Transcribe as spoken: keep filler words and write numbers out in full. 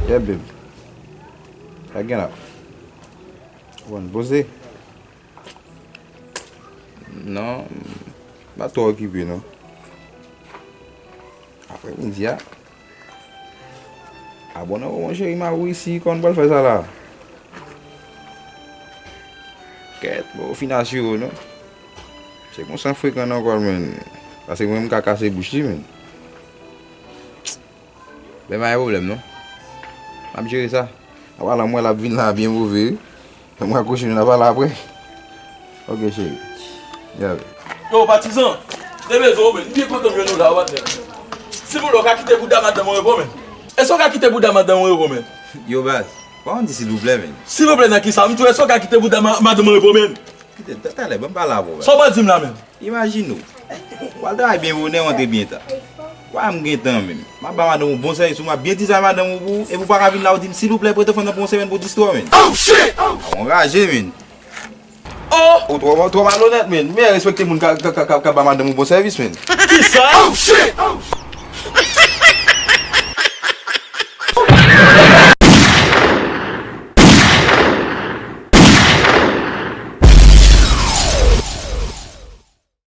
Yeah, babe. Sa gen la? Ou konn poze? Non, m pa twò okipe, non. Aprè midi a. Abòne w, mon cheri, m ap reyisi, kòman n pral fè sa la? Kèt, bon, ou fin asire w, non? Se konsa frekan nan kò l, menn. Paske mwen, m ka kase bouch li, menn. Men pa gen pwoblèm, non. M ap jere sa. An palan, m wè l ap vin la byen move, wi. Mwen ak Rochine, n a pale apre. Ok, cheri. Yeah. Yo, patizan, m te bezwen w, men. M byen kontan m jwenn ou la, patnè. Silvouplè, w ka kite bouda madanm ou repo, men. Èske w ka kite bouda madanm ou repo, men? Yo, baz, pa konn di silvouplè, men. Silvouplè, nan kisa? M di w, èske w ka kite bouda ma-, madanm ou repo, men? Kite, ta-, talè, ban m pale avè w, baz. Sa w pral di m la, men? Imajine w. W al travay byen bonè, w antre byen ta. Wa m gen tan, men. M ap ba madanm ou bon sèvis, ou m ap byen dizay madanm ou pou ou, epi w pa ka vin la, w di m, silvouplè, prete fanm nan pou yon semèn pou distri w, men. Oh, shit! A, w anraje, men. Oh! Ou twò, twò malonèt, men. Men respekte moun ka, ka, ka, ka, ka ba madanm ou bon sèvis, men. Kisa? Oh, shit!